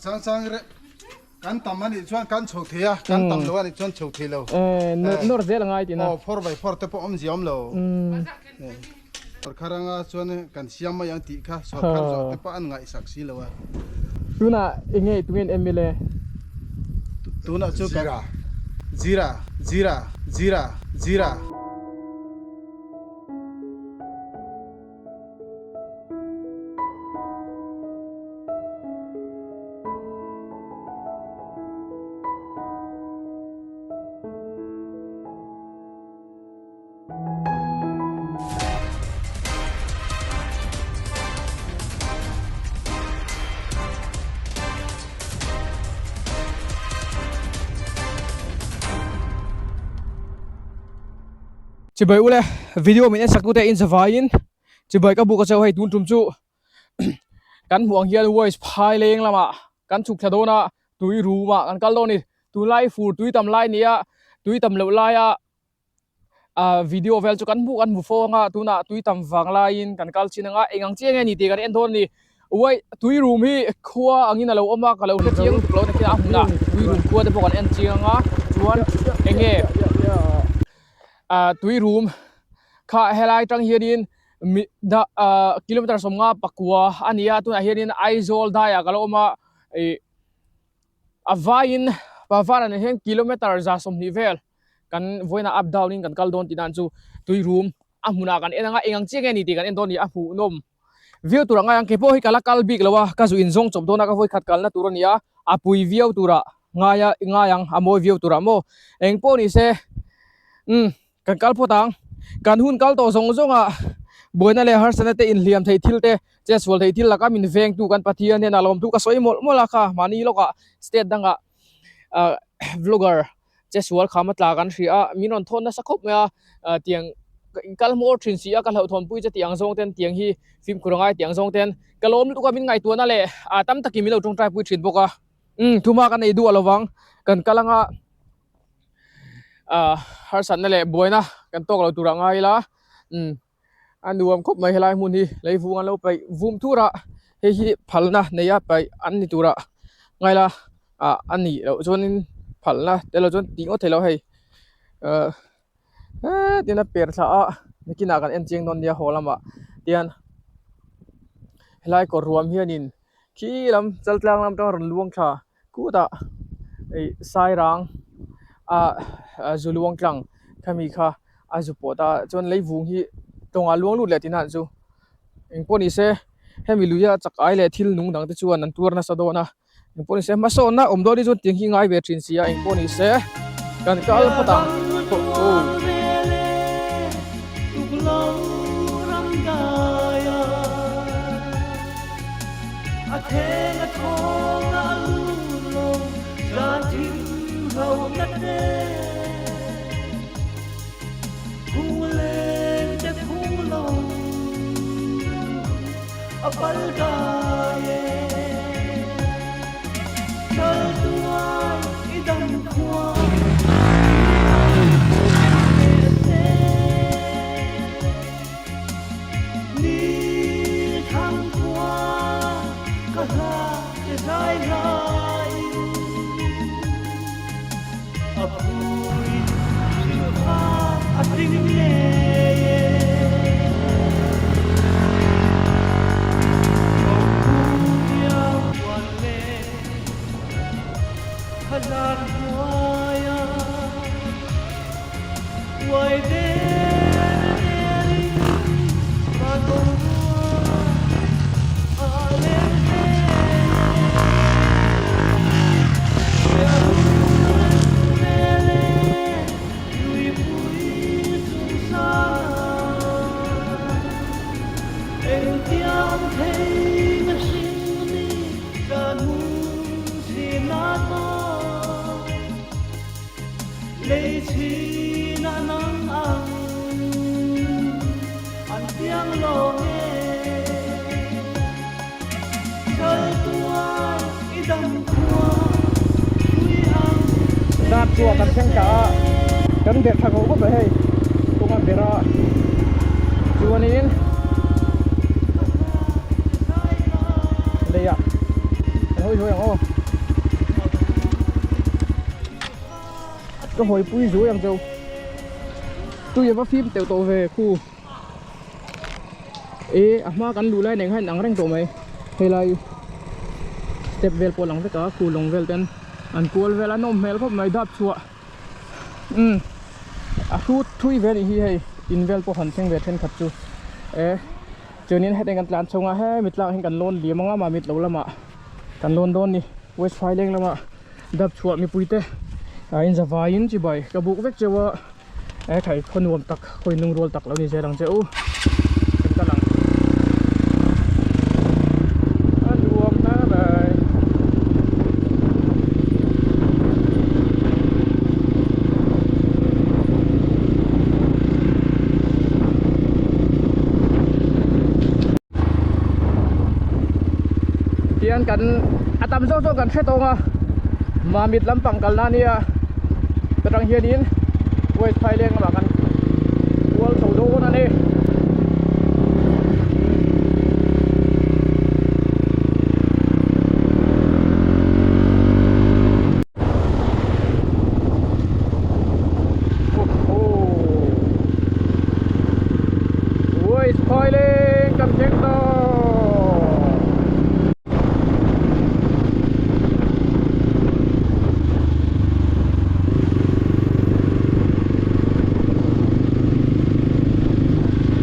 Chang chang reh kan tam anih chuan kan chho thei a, kan tam lo anih chuan chho thei lo. Nawr zel a ngai tihna. Aw phawr vai phawr te pawh awmzia awm lo. Sorkar anga chuan kan siam mai ang tih kha sorkar zawh te pawh an ngaihsak si lo a. Tunah enge tunge in MLA? Tunah chu kan Zira Zira Zira Zira. Chibai ule video min en sak tute in zavaiin chibai ka buk a chauh hei tun tum chu kan hmuh ang hian voice phai leng lamah kan chhuk thla dawn a tui rum ah kan kal dawn a ni tunlai fur tui tam lai a ni a tui tam loh laia ah video vel chu kan hmuh kan hmu fo anga tunah tui tam vang laiin kan kal chin anga eng ang chiang nge ni tih kan en dawn a ni uai tui rum hi khua angin a lo awm a ka lo hre chiang tuk lo nakin a hmunah tui rum khua te pawh kan en chiang anga chuan eng nge ah tui rum kha helai tang hianin mi dah ah kilometer sawmnga pakua a ni a tunah hianin Aizawl daiah ka lo awm a ih a vaiin Pavara nen hian kilometer 120 vel kan vawiinah up down in kan kal dawn tih nan chu tui rum a hmunah kan en anga eng ang chiah nge ni tih kan en dawn a ni a hmuhnawm viau tur a ngai ang kei pawh hi ka la kal bik lo a ka zu in zawng chawp dawn a ka vawi khat kalna tur a ni a a pui viau turah ngai a ngai ang a mawi viau turah maw eng pawh ni se umm Kan kal phawt ang. Kan hun kal tawh zawng zawngah buaina leh harsatna te inhliam theih thil te, chetsual theih thil laka min vengtu kan Pathian hian a lawmthu ka sawi mawlh mawlh a kha. Mahni lawkah state dangah vlogger chetsual kham a tla kan hria a, min rawn thawn nasa khawp mai a, tiang kal hmawr thin si a ka hlauhthawnpui che tih ang zawng ten tiang hi fimkhur a ngai tih ang zawng ten ka lawm lutuk a min ngaihtuahna leh tam takin min lo tawngtaipui thin bawk a. Umm thuma ka nei duh a lovang kan kal anga. ah harsatna leh buaina kan tawk lo tur ah ngai ila umm a nuam khawp mai helai hmun hi lei vung an lo paih vum thur a hei hi phalna nei a paih an ni tur ah ngai ila ah a nih loh chuanin phalna tel lo chuan tih ngawt theih loh hei ah hetin a per thla a nakinah kan en chiang dawn nia haw lamah tian helai kawr ruam hianin khi lam chaltlang lam atanga rawn luang thla. Kutah ih sairang ah zu luang tlang khami kha a zu pawt a chuan leivung hi tawngah luang lut leh tihna an chu engpawh ni se hemi luia chak ai leh thil nung dang te chuan an tuar nasa dawn a engpawh ni se hmasawnna awm dawn hi chuan tiang hi ngai ve thin si a engpawh ni se kan kal phawt ang aw. Dar chua kan thleng ta a kan berh tha ko khawp mai hei kawng a berh a chuanin leiah kan hawi. zuai ang aw. Ka hawi pui zuai ang cheu. Tui a va fim teuh tawh ve khu. E a hma kan luh lai nen khan ang reng tawh mai. Helai step vel pawh lang vek a khu lawng vel ten an kual vel a nawm hmel khawp mai dap chhuah. Umm a hrut thui ve anih hi hei in vel pawh han thleng ve thenkhat chu e chuanin hetiang kan tlan chhung a hemi tlak hian kan lawn liam anga mah mit lo lamah kan lawn dawn ni west phaileng lamah dap chhuah mipui te a in zavaiin chibai ka buk vek cheu a e thai khaw nuam tak khaw in lungrual tak lo ni zel ang che u kan kal ang a nuam hle mai. Tihian kan a tam zawk zawk kan hre tawng a Mamit lampang kalna ania ta tang hianin West Phaileng lamah kan kual chho dawn a ni. West Phaileng kan thleng ta.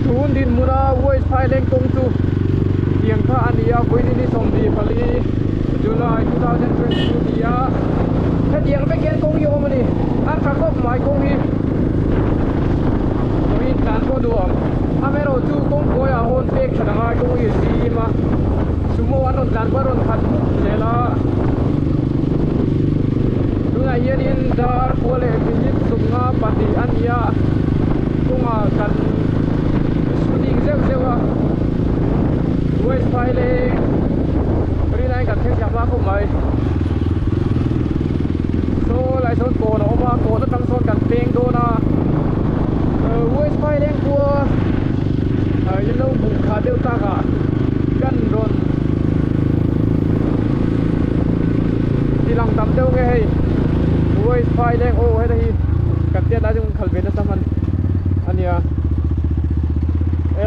Tun dinhmuna West Phaileng kawng chu tiang kha a ni a, vawiin ni 24 July 2022 ni a, hetiang vek hian kawng hi a awm a ni, a tha khawp mai kawng hi vawiin tlan pawh nuam, amaherawhchu kawng kawiah hawn pek that a ngai kawng hi a zim a. Sumo an rawn tlan pawh a rawn khat mup zel a tunah hianin dar khua leh minute sawmnga pahnih a ni a kawngah kan shooting zeuh zeuh a west phaileng rinaiin kan thleng thla hma khawp mai saw lai sawn kawn a awm a kawn atang sawn kan peng dawn a west phaileng khua in lo hmuh kha deuh tak ah. Kan rawn ti lang tam deuh nge hei waste phai leng aw heta hi kan tiat lai chu kan khal ve nasa hman a nia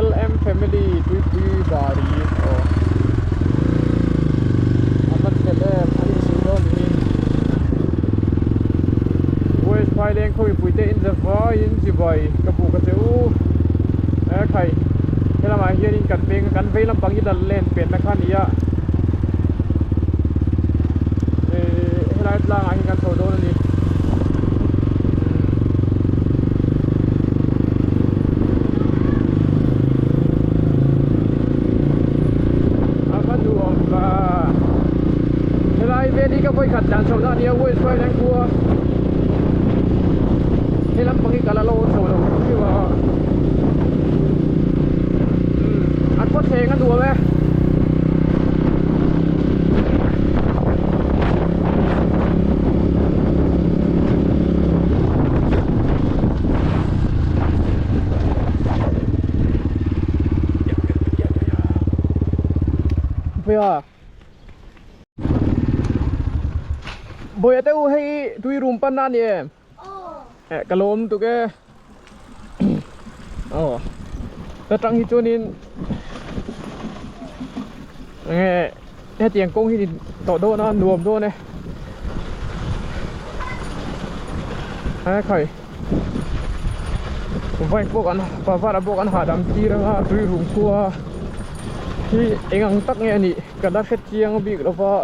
LM family tuipui bari aw a va chhe em an insuih dawn ni hi waste phai leng khaw mipui te in za vaiin chibai ka buk a che u e khai. Helamah hianin kan peng a kan vei lampang hi dal len penna kha a ni a ehh helai tlangah hian kan chho dawn a ni. A va nuam va helai vel hi ka vawikhat tlan chho na a ni a west highland khua he lampang hi ka la lo chho lo hrim hrim a. A khaw thleng a nuam e. Puia Bawiha te u hei tui room panna a ni em? Eh ka lawm tuk e aw ta tang hi chuanin enge hetiang kawng hi ni tawh dawn a nuam dawn e a khai bike pawh kan pavar pawh kan hahdam tir anga tui rum khua hi eng ang tak nge a nih ka la hre chiang bik lova.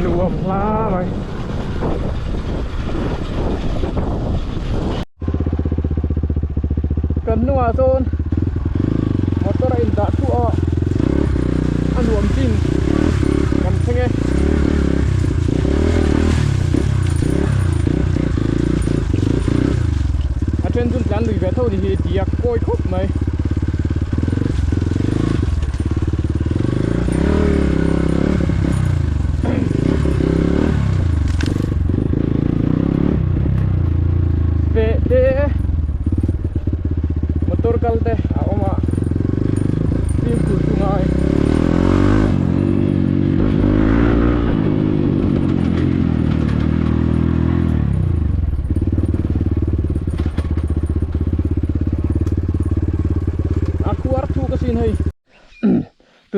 Nuam hla mai kan hnungah sawn motor a indah thuah a a nuam chin kan thleng e. A then chu tlan lui ve tho ni hi diak kawi khawp mai. Feh te motor kal te a awm a fimkhur chu ngai.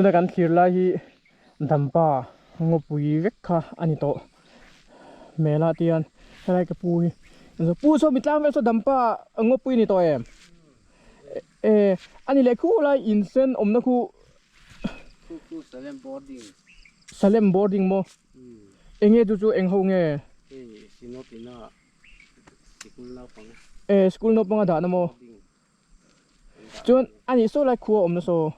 Tuna kan thlir lai hi Dampa ngawpui vek kha a ni tawh hmel a tihian helai ka pu hi pu saw mi tlang vel saw Dampa ngawpui a ni tawh em? E a ni leh khu lai in sen awmna khu Khu khu Salem boarding. Salem boarding maw? Eng nge chu chu eng ho nge? Hei Sinopina sikul naupang. E school naupang a dahna maw? Chuan a nih saw lai khua awmna saw.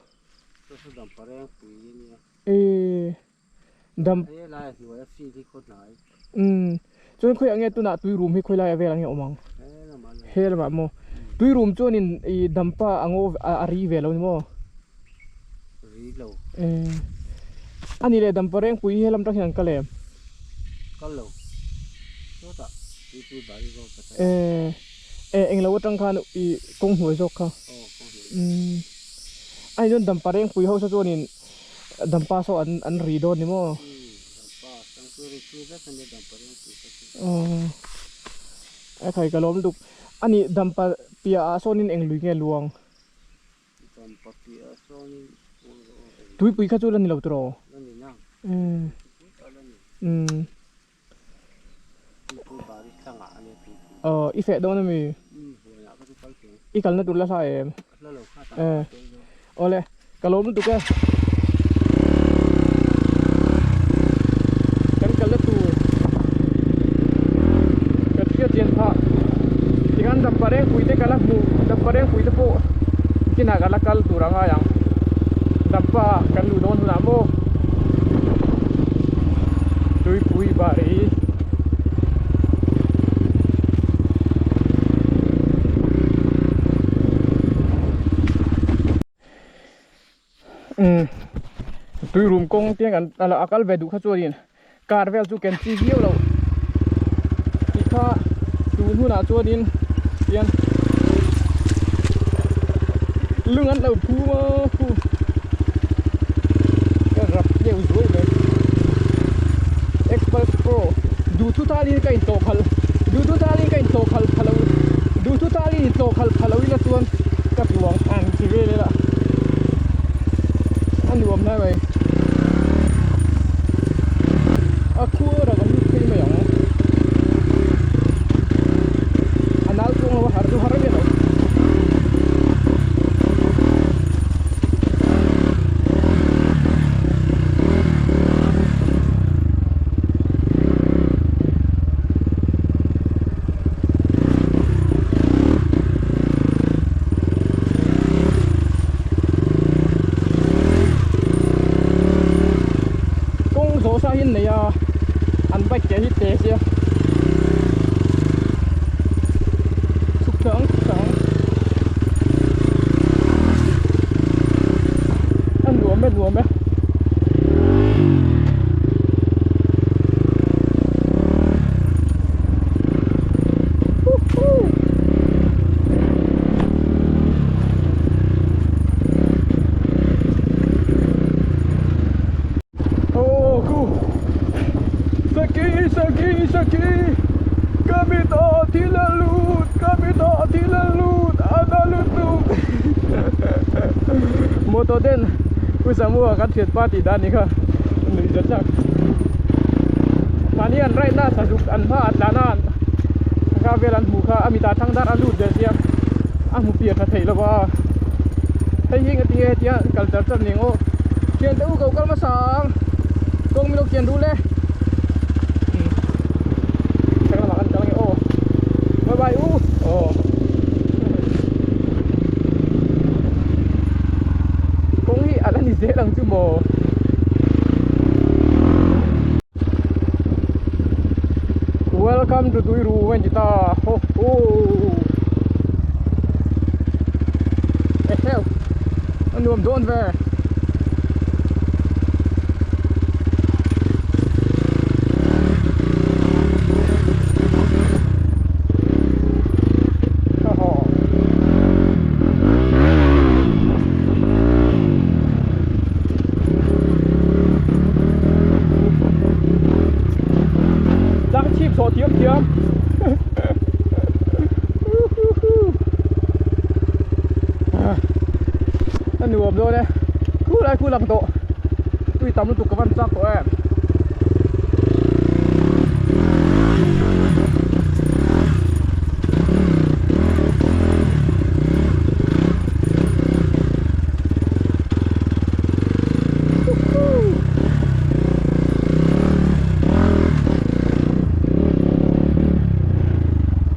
Saw saw dam pareng pui a nia. E dam. He lai a hnuai a field hi khaw hnai. Umm chuan khawiah nge tunah tui rum hi khawi lai a vel ang nge awm ang? He lamah a He lamah maw? Tui rum chuanin i dampa a ngaw a ri ve lo ni maw? Ri lo. E a nih leh dampa rengpui hi he lam tang hian an kal em? Kal lo. Sawtah tuipui bari zawk ka E e englo atang khan i kawng hnuai zawk kha. Aw kawng hnuai. Umm a nih chuan dampa rengpui ho saw chuanin Dampa saw an an ri dawn ni maw? Umm dampa changtu ri chu vek a nia dampa rengpui kha chu. Aw a khai ka lawm lutuk. A nih dampa piah ah sawnin eng lui nge luang? Dampa piah ah sawnin Tuipui kha chu la ni lo tiraw? La ni nang. Umm La ni. Umm. Aw i feh dawn ami? I kalna tur la hla em? Eh awle ka lawm lutuk e. Kan kalna tur ka hriat chian phah tikhan dampa rengpui te ka la hmuh dampa rengpui te pawh chinah ka la kal tur a ngai ang dampa kan luh dawn hunah maw. Tuipui bari umm tui rum kawng te kan a kal ve duh kha chuanin car vel chu ken chi viau loh tih kha tun hunah chuanin hian lung an lo phum a khu ka rap deuh zuai mai Xpulse Pro duhthu talin ka intawh khalh duhthu talin ka intawh khalh pha lo duhthu talin intawh khalh pha lo ila chuan ka tluang ang chi vel ila a nuam hle mai a khuar a kan lut phei mai ang a nal chuang lo a har chu har vel lo. Kawng zawh sa hi an nei a an bike ke hi te sia chhuk thla ang chhuk thla ang a nuam e nuam e. Oh, ku. Saki, saki, saki. Kami ta thil a lut, kami ta thil a lut, a na lutuk. Motor ten u Samua kan thiat pa tih dan ni kha nuih zat zak. Mahni an ride na sazuk an hma ah tlan a kha vel an hmuh kha a mitah thang dar a lut ve sia a hmu pian tha theih lova hei hi engati nge hetia kal char char ni ang aw thian te u ko kal hmasa ang kawng min lo kian rul e thlang lamah kan kal ange aw bye bye u aw kawng hi a la ni zel ang chu maw. Welcome to Tuiru a ni ta ho ho eheu a nuam dawn ve Tlang chhip chawh thiam thiam A nuam dawn e khu lai khu lang tawh. tui tam lutuk ka van chak tawh em.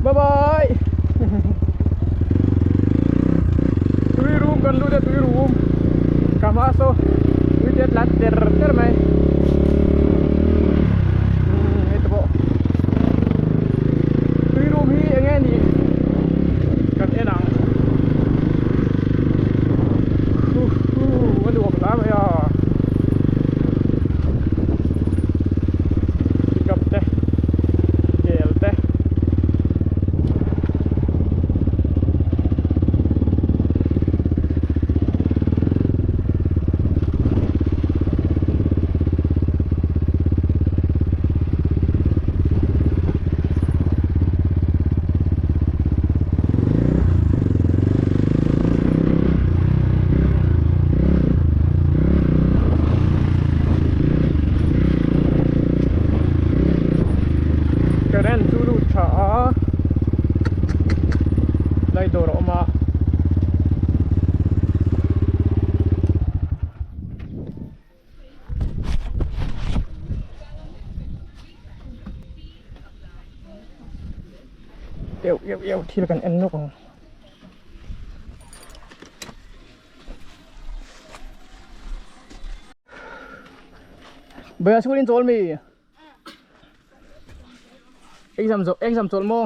Bye bye. Tui rum kan lut a tui rum. Ka hma saw tui te tlan ter ter mai. Hei te pawh. Tui rum hi eng nge nih kan en ang. Hu hu a nuam hle mai a. Pickup te kel te. Current chu lut tha a lai dawr a awm a. Eu eu eu thil kan en nawk ang. Baya school in chawl mi. Exam zo exam chawl maw?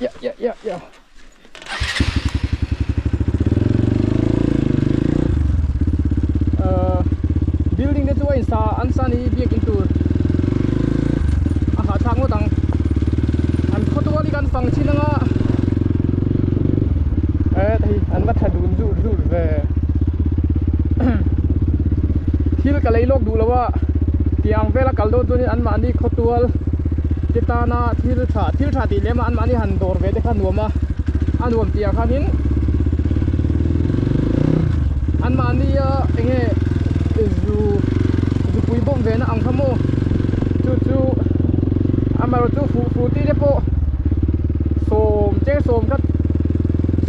Ya ya ya ya. Uh, building te chu a insa an sa ni biakin tur a hahthlak ngawt ang an khawtual hi kan fang chin anga e hei an va tha dun zur zur ve thil ka lei lawk duh lo a tiang vela kal dawn chuanin anmahni khawtual te tana thil tha thil tha tih lem a anmahni han dawr ve te kha nuam a a nuam tih ah khanin anmahni a eng nge zu zupui bawm ve na ang kha maw chu chu amaherawh chu fuh fuh tih te pawh sawm cheng sawm khat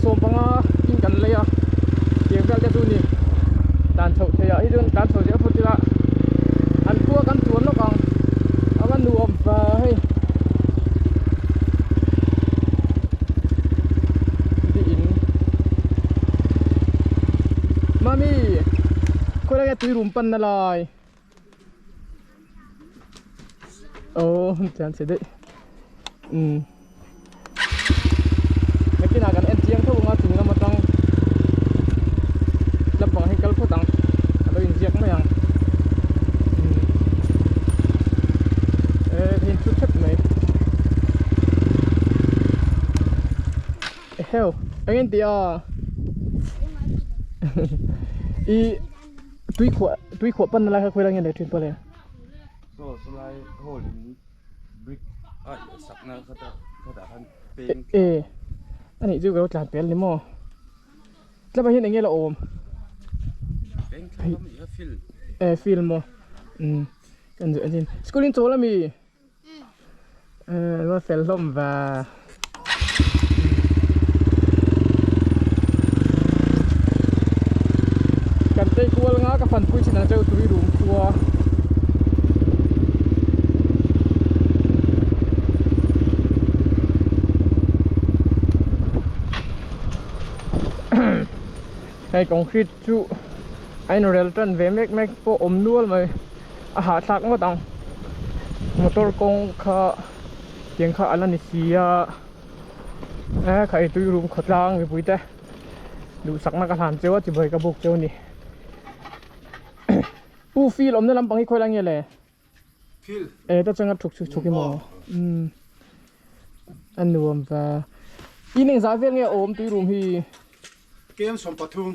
sawm panga in kan lei a tiang vel te chu ni dan chhoh theih ah hi chuan tan chho zel phawt ila an khua kan chuan lawk ang a va nuam va hei di in mami khawi lai nge tui rum pan na lai oh chuan chhe daih umm nakinah kan en chiang tho ang a chung lam atang lampang hi kal phawt ang a lo inziak mai ang umm e ka in thut thep mai eheu eng in tih a i tui khuah tui khuah pan na lai kha khawi lai nge le thin pawh le. Saw sawlai hall in brick a sakna khatah khatah khan peng e anih chu ka lo tlan pel ni maw tlema hian enge la awm peng thla lam i a field e field maw umm kan zawh en school in chawl ami e va fel hlawm va. Kan tei kual nga ka fanpui chin ang cheu tui rum khua. Hei concrete chu a inrel tan ve mek mek pawh awm nual mai a hahthlak ngawt ang motor kawng kha tiang kha a la ni si a e khai tui rum khawtlang mipui te duhsakna ka hlan cheu a chibai ka buk cheu a ni. Pu field awmna lampang hi khawi lai nge le? Field. E ta changa thuk chuk chuk emaw. Um a nuam va. In engzat vel nge awm tui room hi? Kem 13.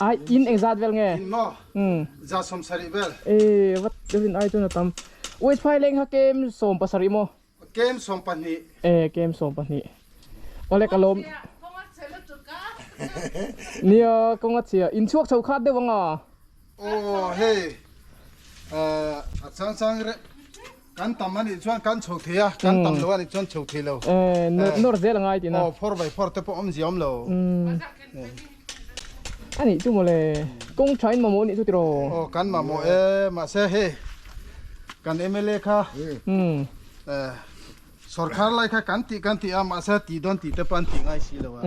Ai in engzat vel nge? In maw? Um. Za 70 vel. E vat rin ai chuan a tam. West Phaileng kha kem 17 maw? Kem 12. E kem 12. Awle ka lawm. Nia kawng a chhia. In chhuak chho khat deuh anga. Aw hei a chang chang reh kan tam a nih chuan kan chho thei a kan tam lo a nih chuan chho thei lo. Nawr zel a ngai tihna. Aw four by four te pawh awmzia awm lo. A nih chu mawle kawng tha in mamawh a nih chu tiraw. Aw kan mamawh e mahse hei kan mla kha sorkar lai kha kan tih kan tih a mahse tih dawn tih te pawh an tih ngai si lo a.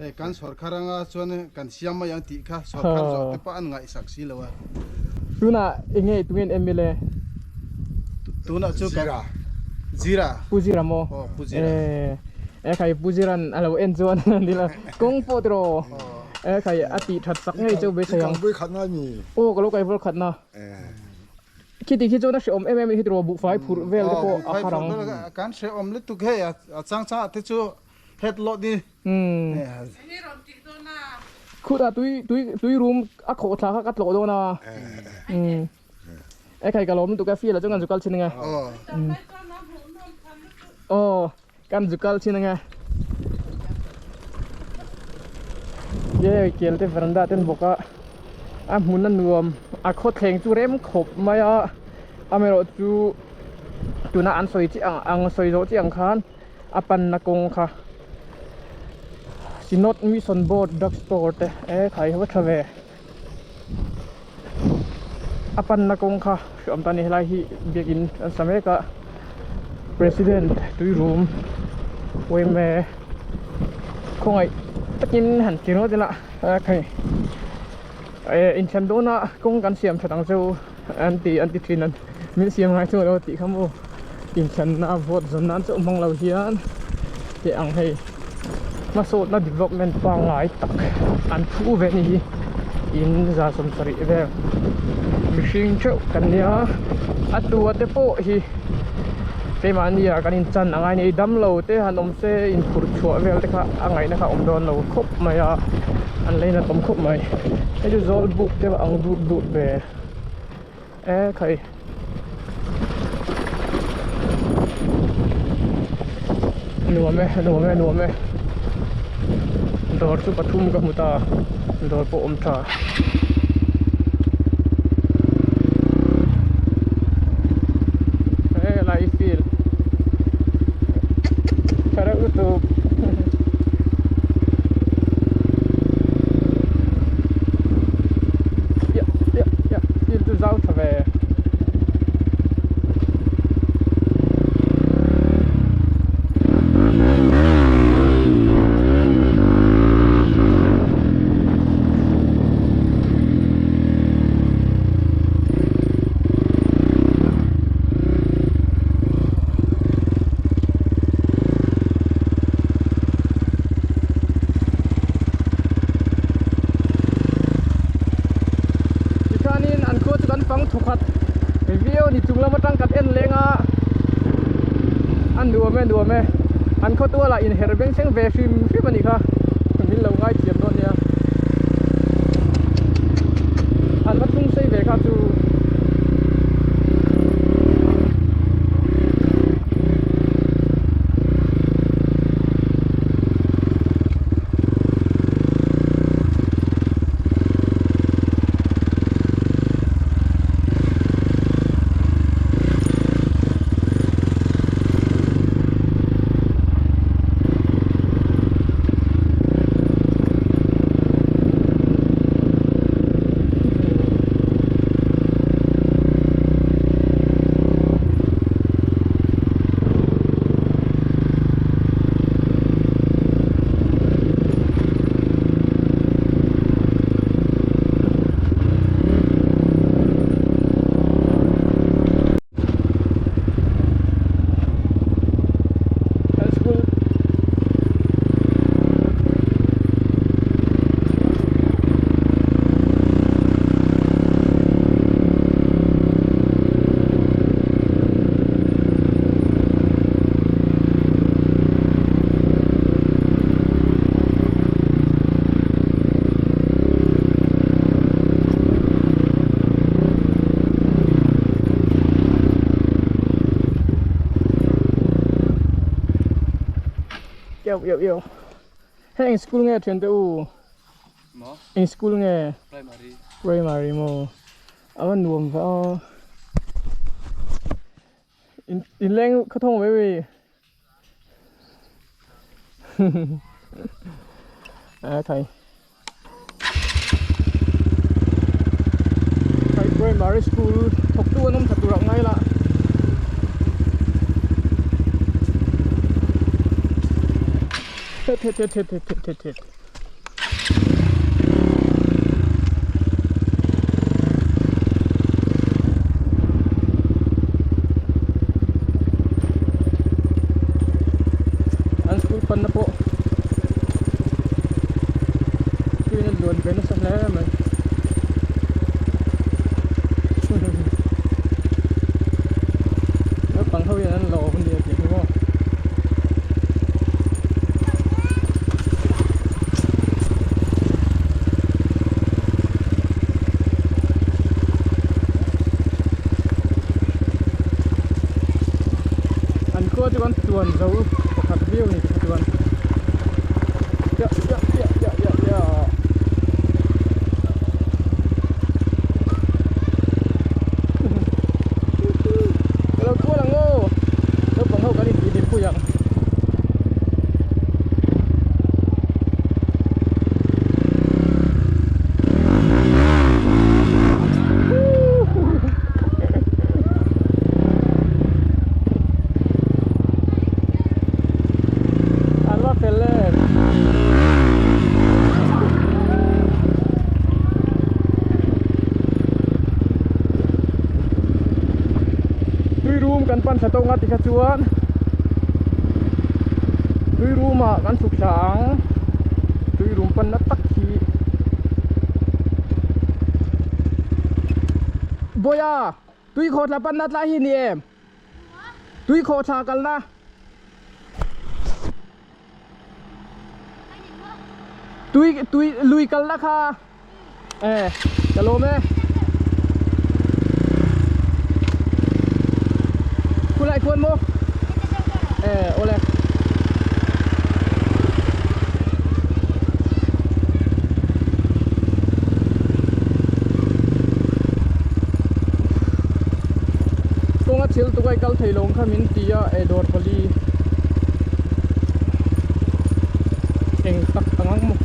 Hei kan sorkar anga chuan kan siam mai ang tih kha sorkar zawh te pawh an ngaihsak si lo a. Tunah eng nge tunge an mla? Tunah chu kan Zira. Pu Zira maw? Aw Pu Zira. E khai Pu Zira'n a lo en chuan an ti la kawng pawh tiraw e khai a tih that sak ngei chu beisei ang. I kalpui khatna a ni. Aw ka lo kalpui khatna. Khiti khi chuan a hrehawm em em a ni khi tiraw buhfai phurh vel te pawh a har ang. Kan hrehawm lutuk hei a chang changah te chu Het lawh ni. Khutah tui tui tui rum a khawh thla kha ka tlawh dawn a. E khai ka lawm lutuk a field ah chuan kan zu kal thin ange. Aw kan zu kal thin ange. Ye kel te veranda ten bawk a a hmun a nuam a khawthleng chu rem khawp mai a amaherawh chu tuna an sawi chiah ang ang sawi zawh chiah ang khan. a panna kawng kha Synod Mission Board Drug Store te e khai va tha ve a panna kawng kha hriawm ta a ni helai hi biakin an sa mek a President Tuirum Uaime khawngaih takin han ti ringawt ila a khai eh inthiam dawna kawng kan siam that ang chu. An ti an ti thin an min siam ngai chuang lo tih kha maw inthlanna vote zawn nan chauh hmang lo hian teh ang hei hmasawtna development pangngai tak an phu ve ni hi in 70 vel mihring theuh kan nia a tua te pawh hi keimahni ah kan inchan a ngai ni damlo te han awm se inphurh chhuah vel te kha a ngaihna kha a awm dawn lo khawp mai a an lei nat awm khawp mai hei chu zawl buk te ang dut dut ve e khai nuam e nuam e nuam e dawr chu pathum ka hmu ta dawr pawh awm tha. Helai field tha reuh lutuk ya ya ya field chu zau tha ve. Tikhanin an khua chu kan fang thawkhat viau a ni chung lam atang kan en leng a a nuam e nuam e an khaw tualah inherh beng thleng ve hrim hrim a nih kha min lo ngaithiam dawn nia an va tung sei ve kha chu. Kan school Yo yo yo. Heng school nge thian te u. Eng school nge? Primary. Primary maw? A va nuam ve aw. In in leng khaw thawng mai mai. A thai. Thai primary school thawk tu an awm tha tur ah ngai la. Het het het het het het het het. An school panna pawh tuiin a luan ve nasa hle mai. Naupang ho hian an lawm a nia tih hi maw. An khua chu kan tuan zo pakhat viau a ni tikha chuan ya ya ya ya ya ya ka lo kual ang aw naupang ho kan intih hlim pui ang. An va fel em. Tui rum kan pan thla tawng a tikha chuan tui rum ah kan chhuk thla ang tui rum pan na tak hi Bawiha tui khawhthla pan na tlai hi ni em tui khawhthla kalna. Tui tui lui kalna kha e ka lawm e khulai khuan maw e awle kawnga thil tukai kal thei lo ang kha min ti a e dawr pali eng tak ang ang maw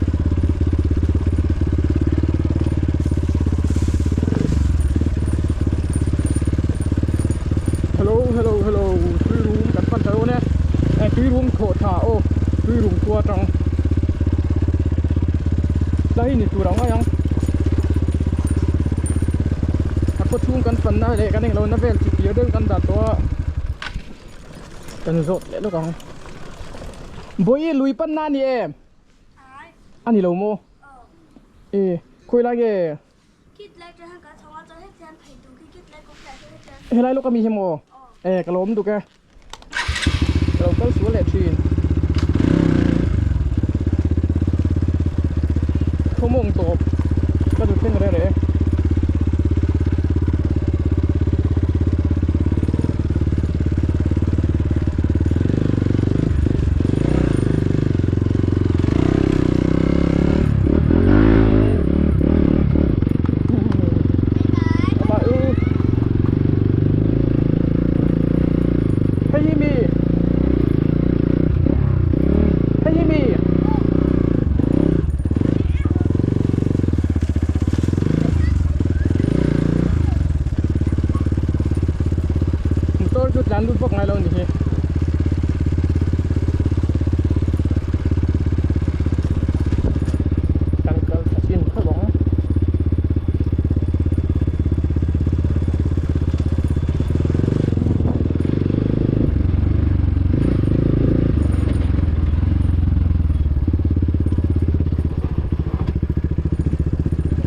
hello hello hello tui rum kan pan ta dawn e eh tui rum thawh tha aw tui rum khua atang tlai ni tur ang mai ang a khaw chhung kan panna leh kan englo na vel chi tir deuh kan dah tawh a. Kan zawt leh lawk ang. Bawihi lui panna a ni em? A ni lo maw? E khawi lai nge? Helai lawk ami hi maw? E ka lawm duk e. Ka lo kal sual leh thin. Khawmawng tawp ka zu thleng reh reh e. Hei hi mi Hei hi mi Motor chu tlan lut vak ngai lo a ni hi. Kan kal tha chin khawp ang.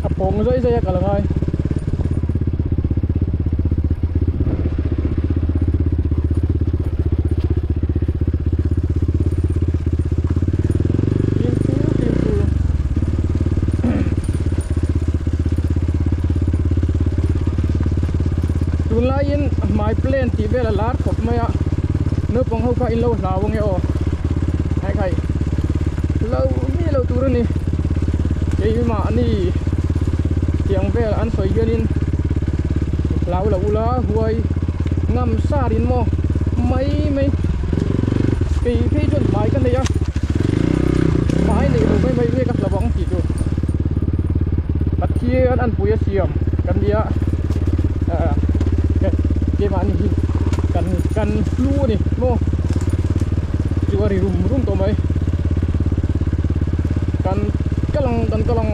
A pawng zai zai a kal angai. Fimkhur fimkhur. Tunlaiin hmai plan tih vel a lar khawp mai a, naupang ho kha in lo hlau ange aw. Haikhai lo mi lo tur a ni. Keimahni tiang vel an sawi hianin hlau lo ula huai ngam sarin maw mai mai kei phei chuan hmai ka nei a hmai neih lo mai mai nge ka hlau ang tih chu Pathian an pui a siam kan nia ah keimahni hi kan kan hlu a ni maw chu a ri rum rum tawh mai. Kan kal ang kan kal ang.